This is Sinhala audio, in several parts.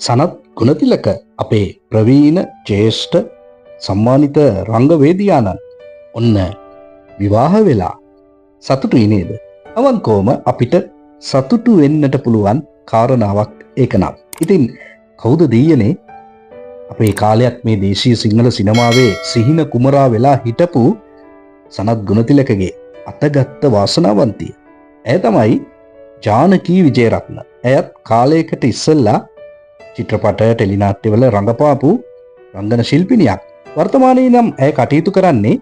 සනත් ගුණතිලක අපේ ප්‍රවීණ ජ්‍යෙෂ්ඨ සම්මානිත රංගවේදියාණන් ඔන්න විවාහ වෙලා. සතුටුයි නේද? අවංකවම අපිට සතුටු වෙන්නට පුළුවන් කාරණාවක් ඒක නම්. ඉතින් කවුද දෙයියනේ අපේ කාලයක් මේ දේශීය සිංහල සිනමාවේ සිහින කුමරා වෙලා හිටපු සනත් ගුණතිලකගේ අතගත්ත වාසනාවන්තිය? ඇය තමයි ජානකී විජේරත්න. ඇයත් කාලයකට ඉස්සෙල්ලා චිත්‍රපට, ටෙලිනාට්‍යවල රඟපාපු රංගන ශිල්පිනියක්. වර්තමානයේ නම් ඇය කටයුතු කරන්නේ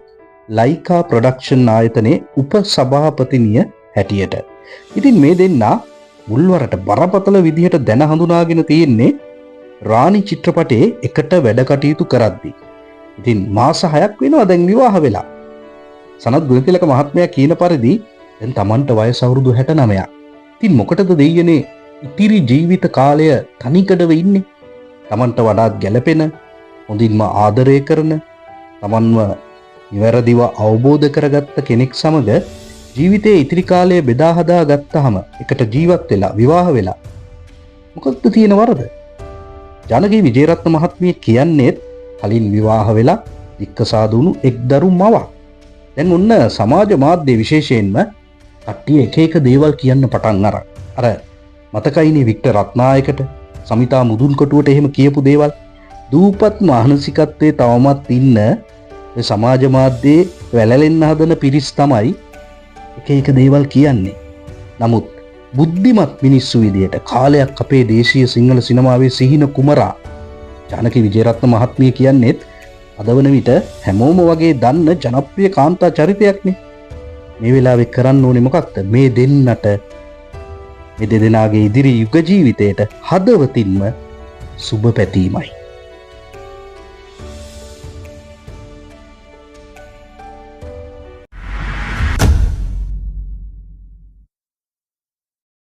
ලයිකා ප්‍රොඩක්ෂන් ආයතනයේ උප සභාපතිනිය හැටියට. ඉතින් මේ දෙන්නා මුල්වරට බරපතල විදිහට දැන හඳුනාගෙන තියෙන්නේ රාණි චිත්‍රපටයේ එකට වැඩ කටයුතු කරද්දී. ඉතින් මාස 6ක් වෙනවා දැන් විවාහ වෙලා. සනත් ගුණතිලක මහත්මයා කියන පරිදි දැන් තමන්ට වයස අවුරුදු 69ක්. ඉතින් මොකටද දෙයියනේ ඉතිරි ජීවිත කාලය තනිකඩව ඉන්නේ? තමන්ට වඩාත් ගැළපෙන, හොඳින්ම ආදරය කරන, තමන්ව නිවැරදිව අවබෝධ කරගත්ත කෙනෙක් සමග ජීවිතයේ ඉතිරි කාලය බෙදා හදා ගත්තාම, එකට ජීවත් වෙලා, විවාහ වෙලා මොකක්ද තියෙන වරද? ජානකී විජේරත්න මහත්මිය කියන්නේත් කලින් විවාහ වෙලා දික්කසාද වුණු එක් දරු මවක්. දැන් ඔන්න සමාජ මාධ්‍ය විශේෂයෙන්ම කට්ටිය එක එක දේවල් කියන්න පටන් අරන්. අර මතකයිනේ වික්ටර් රත්නායකට, සමිතා මුදුන්කොටුවට එහෙම කියපු දේවල්. දූපත් මානසිකත්වයේ තවමත් ඉන්න ඔය සමාජ මාධ්‍යයේ වැළලෙන්න හදන පිරිස් තමයි එක එක දේවල් කියන්නේ. නමුත් බුද්ධිමත් මිනිස්සු විදියට කාලයක් අපේ දේශීය සිංහල සිනමාවේ සිහින කුමරා ජානකී විජේරත්න මහත්මිය කියන්නේත් අද වන විට හැමෝම වගේ දන්න ජනප්‍රිය කාන්තා චරිතයක්නේ. මේ වෙලාවේ කරන්න ඕනේ මොකක්ද? මේ දෙන්නට, මේ දෙදෙනාගේ ඉදිරි යුග ජීවිතයට හදවතින්ම සුබ පැතීමයි.